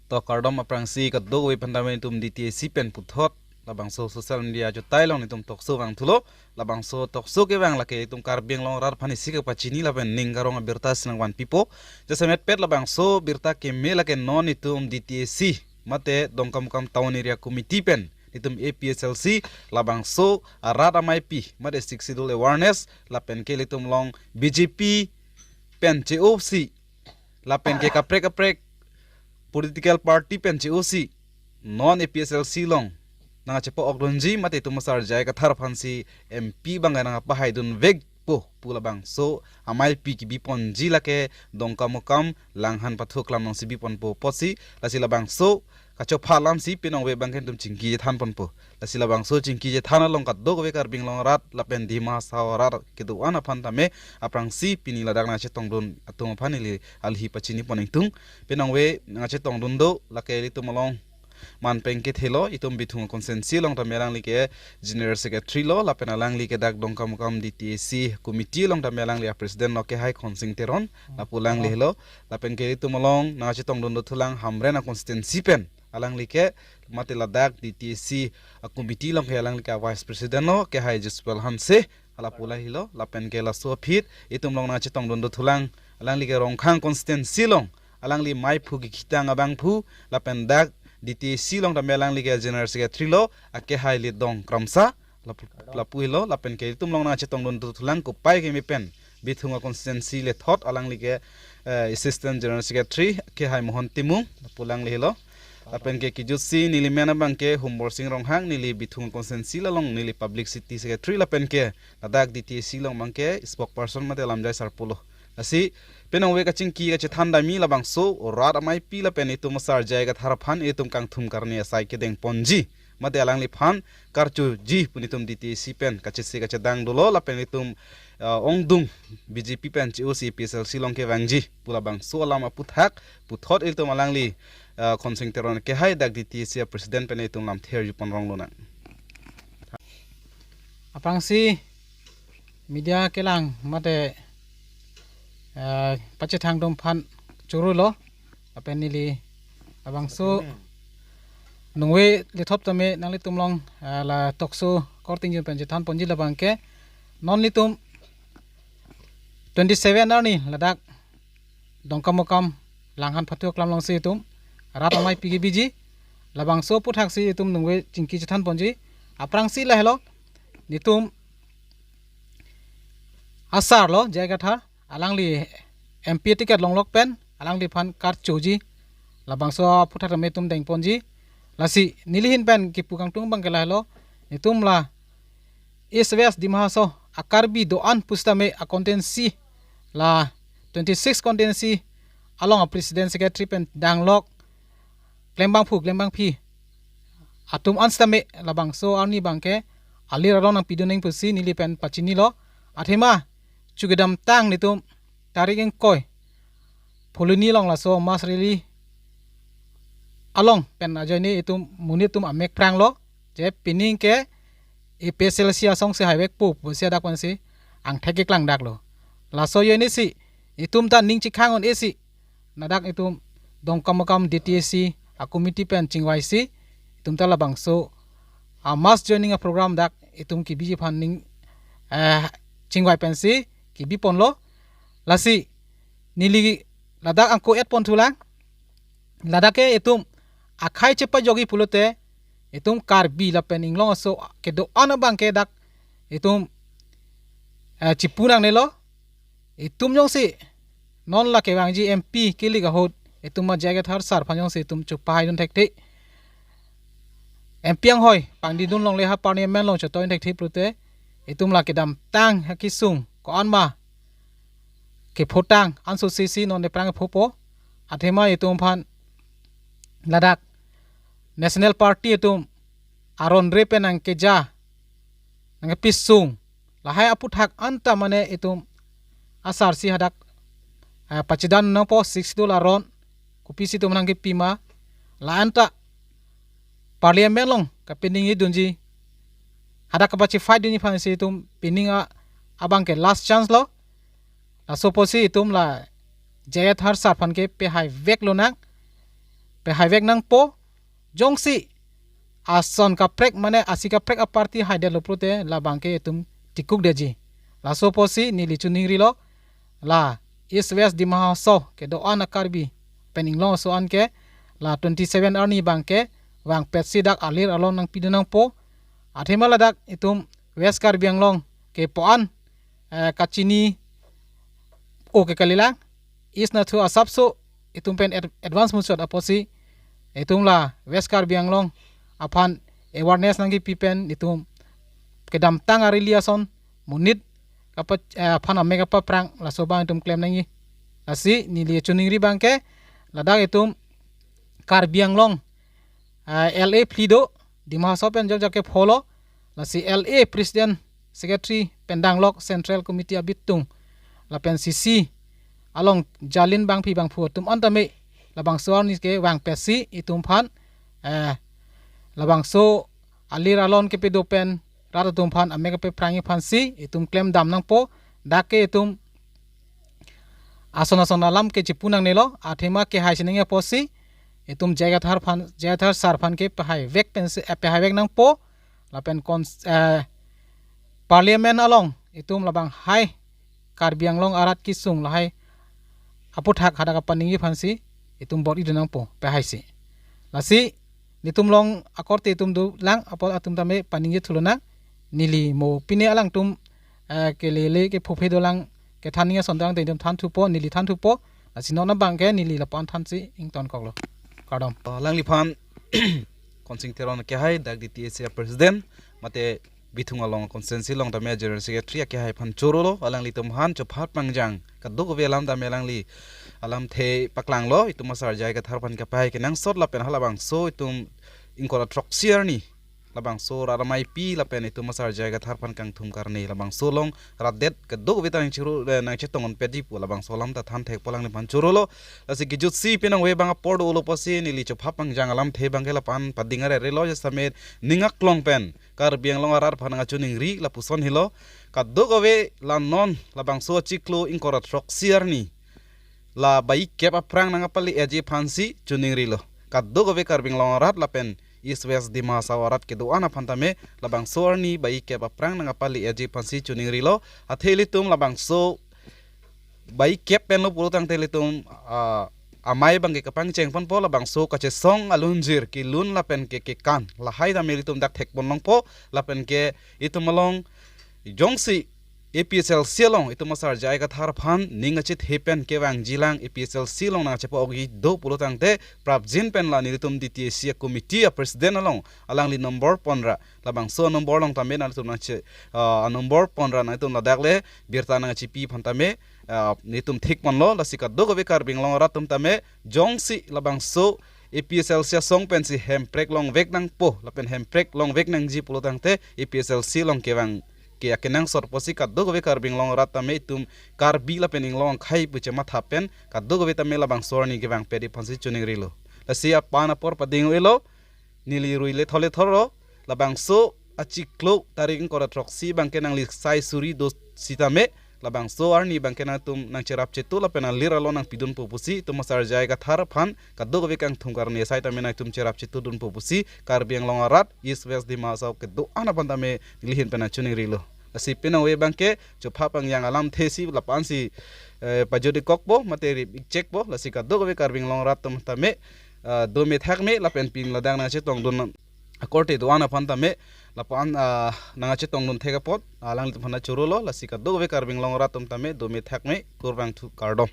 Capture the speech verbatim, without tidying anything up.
To kardom aphrangsi kadokave aphan tame itum D T A C pen puthot labangso social media ajotai along itum talk show vangthulo. Labangso talk show kevang lake itum Karbi Anglong arat aphan isi kapachini lapen ning karong abirta si nangvanpipo. Jasemet pet labangso birta keme lake non itum D T A C mate Dongkamukam Town Area Committee pen itum A P H L C labangso arat amaipi mate Sixth Schedule awareness lapen ke ilitum along B J P pen che-osi lapen ke kaprek kaprek political party pen che-osi non A P H L C along nangchepa-okdunji mate itum asar J I Kathar aphansi M P abang nangpahaidunvekpo pu labangso amaipi kebiponji lake Dongkamukam Langhan Pathu Aklam alongsi biponpo pusi, lasi labangso kachopha alamsi penang ave abangke itum chingki chethanponpo. Lasi labangso chingki chethan along kadokave Karbi Anglong arat lapen Dima Hasao arat kedo-an aphan tame aphrangsi pini ladak nangchetongdun atum aphan ili alhi pachinipon ingtung. Penang ave nangchetongdun do lake ilitum along manpeng kethelo, itum Bithung constituency along tame alangli ke General Secretary lo lapen alangli ke dak Dongkamukam D T A C committee along tame alangli a-president lo kehai Khonsing Teron lapu alangli helo. Lapen ke itum along nangchetongdun dothulang Hamren a-constituency pen alangli ke mate ladak D T A C a-committee along ke alangli ke vice president lo kehai Jospel Hanse lapu lahelo. Lapen ke laso aphi itum along nangchetongdun dothulang alangli ke Rongkhang constituency along alangli maiphu kikitang abangphu lapen dak D T A C along tame alangli ke General Secretary lo akehai Lidong Kramsa lapu, lapu helo. Lapen ke itum along nangchetongdun dothulang kopai keme pen Bithung a-constituency lethot alangli ke eh, Assistant General Secretary kehai Mohon Timung lapu alangli helo. Lapen ke kijutsi neli men abangke Humborsing Ronghang, neli Bithung constituency along neli publicity secretary lapen ke ladak D T A C along abangke spokesperson mate lamjai sarpo lo. Lasi penang ave kachingki kachethan damji labangso arat amaipi lapen itum asar J I Kathar aphan itum kangthum karni asai kedengponji mate alangliphan karchoji pu itum D T A C pen kachisi kachedang dolo lapen itum eh, ongdung B J P pen che-osi A P H L C along kevangji pu labangso alam aputhak puthot itum alangli eh, Khonsing Teron kehai dak D T A C a-president pen itum lamthe arjupon rong lonang. Aphrangsi media kelang mate eh, pachethang atum aphan choro lo lapen neli labangso nungve lethop tame nanglitum along eh, la talk show korting jun pen chethanponji labangke non ilitum twenty seven arni ladak Dongkamukam Langhan Pathu Aklam alongsi itum arat amaipi kebiji. Labangso aputhaksi itum nungve chingki chethanponji. Aphrangsi lahelo, nelitum asar lo J I Kathar, alangli M P ticket longlok pen alangliphan karchoji. Labangso aputhak tame itum dengponji. Lasi neli ahin pen kipu kangtung abangke lahelo, itum la East West Dima Hasao a-Karbi do-an pusitame a-constituency la twenty six constituency along a-president secretary pen danglok klembangphu klembangphi atum an sitame labangso arni abangke alir along nangpidun nang pusi neli pen pachinilo. Athema chu kedamtang nelitum tarik ingkoi Phuloni along laso mass rally along pen ajoine itum monit atum amek phranglo je pining ke A P H L C asong si haivekpo pusi adak pensi angthek keklangdaklo. Laso ajoine si itum ta ning chikhang un-esi ladak itum Dongkamukam D T A C a-committee pen chingvaisi itum ta labangso a-mass joining a-program dak itum kebiji aphan ning eh, chingvai pensi kebiponlo. Lasi neli ladak angko-etpon thulang. Ladak ke itum akhei chepajokji pulote itum Karbi lapen inglong aso kedo-an abangke dak itum eh, chipu nangnelo. Itum jongsi non la kevangji M P kelik ahut itum a-J I Kathar sir aphan jongsi itum chopahaidun thekthe, M P anghoi pangdidun longle ha parliament along chotoi thekthe pulote itum la kedamtang ha kesung ko-an ma kephotang anso sisi non de prang phopo. Athema itum aphan ladak National Party itum aron re pen nangkeja nangkepisung lahai aputhak anta mane itum asar si hadak eh, pachidan nangpo Sixth Schedule aron kopisi itum nangkepima la anta parliament along kapining idunji hadak kapachi-fight dunji aphansi itum pining a abangke last chance lo. Laso apotsi itum la J I Kathar sir aphan ke pehai vek lonang. pehaivek nangpo. Jongsi ason kaprek mane asi kaprek aparty haidetlo pulote labangke itum tikukdetji. Laso apotsi neli chiningrilo, la East West Dima Hasao kedo-an a-Karbi pen inglong aso an ke la twenty seven arni abangke vangpetsi dak alir alon nangpidun nangpo. Athema ladak itum West Karbi Anglong ke po-an, eh, kachini o ke kalilang. East nathu asapso itum pen ad-, advance muchot apotsi itum la West Karbi Anglong aphan awareness nangkipi pen itum kedamtang a-rally ason monit kapa, eh, aphan amek kapaphrang laso abang itum klem nangji. Lasi neli choningri abangke ladak itum Karbi Anglong, eh, L A phli do, Dima Hasao pen jokjak ke pho lo, lasi L A president, secretary pen danglok Central Committee abitung lapen C C along jalin bangpi bangphu atum an tame labangso arni ke vangpetsi itum aphan, eh, labangso alir alon kepedo pen rat atum aphan amek kapaphrangji aphansi itum klemdam nangpo. Dak ke itum ason ason alam ke chipu nangnelo, athema kehai si nangji apotsi itum J I Kathar aphan, J I Kathar sir aphan ke pehaivek pensi, eh, pehaivek nangpo. Lapen kon, eh, parliament along itum labang hai Karbi Anglong arat kesung lahai aputhak hadak kapaningji aphansi itum bor-idun nangpo pehaisi. Lasi nelitum along akorte itum dolang apot atum tame paningje thulonang. Neli mo pine alangtum, eh, kelele kephuphe dolang kethan ningje ason dolang te itum thanthupo, neli thanthupo. Lasi non abangke neli lapu-an thansi ingtonkoklo. Kardom. Alangliphan Konsing Teron kehai dak D T A C president mate Bithung along constituency along tame general secretary akehai aphan chorolo, alanglitum aphan chophat pangjang kadokave alam tame alangli alamthe paklanglo, itum asar J I Kathar aphan kapai kenangsot lapen halabangso itum ingkoi ra throksi arni labangso rat amei pi lapen itum asar J I Kathar aphan kangthum karne labangso along rat det kadokave ta nangchiru, eh, nangchetong unpetji pu labangso alam ta thanthekpo alangliphan chorolo. Lasi kejutsi pinangve abang apor dolo apotsi neli chophat pangjang alamthe abangke lapu-an pading arerelo, jasemet ning aklong pen Karbi Anglong arat aphan nangkachoningri lapuson helo. Kadokave la non labangso achiklo ingkoi ra throksi arni la baikep aphrang nangkapale-etji aphansi choningrilo. Kadokave Karbi Anglong arat lapen East West Dima Hasao arat kedo-an aphan tame labangso arni baikep aphrang nangkapale-etji aphansi choningrilo. Athe ilitum labangso baikep penlo pulo tangte ilitum, ah, amei abangke kapangcheng ponpo, labangso kachesong alunjir kelun lapen ke kekan lahai tame ilitum dak thekpon longpo lapen ke itum along jongsi A P H L C along itum asar J I Kathar aphan ning kachethe pen kevangjilang A P H L C along nangchepa-okji do pulo tangte prapjin pen la nelitum D T A C committee a president along alangli nombor ponra labangso nombor along tame nangtum nangche, ah, nombor ponra nangtum ladak le birta nangchipi aphan tame, ah, nelitum thik ponlo. Lasi kadokave Karbi Anglong arat atum tame jongsi labangso A P H L C asong pensi hemprek longvek nangpo lapen hemprek longvek nangji pulo tangte A P H L C along kevang ke akenangsot apotsi kadokave Karbi Anglong arat tame itum Karbi lapen inglong akhei pu chematha pen kadokave tame labangso arni kevangpetji aphansi choningrilo. Lasi apan apor pading-elo, neli rui le thole thorlo, labangso achiklo tarik ingkoi ra throksi abangke nangli sai suri do sitame, labangso arni abangke nangtum nangcherap chetu lapen alir alon nangpidunpo pusi itum asar J I Kathar aphan kadokave kangthum karne asai tame nangtum cherap chetudunpo pusi Karbi Anglong arat East West Dima Hasao kedo-an aphan tame neli ahin pen nangchoningrilo. Lasi pinangve abangke chophat pangjang alamthe si lapu-ansi, eh, pajut-ikkokpo mate rip-ikchekpo, lasi kadokave Karbi Anglong arat atum tame, ah, dome thakme lapen pini ladak nangchetongdun akorte do-an aphan tame lapu-an, ah, nangchetongdun thek apot alanglitum aphan chorolo. Lasi kadokave Karbi Anglong arat atum tame dome thakme, kurvangthu, kardom.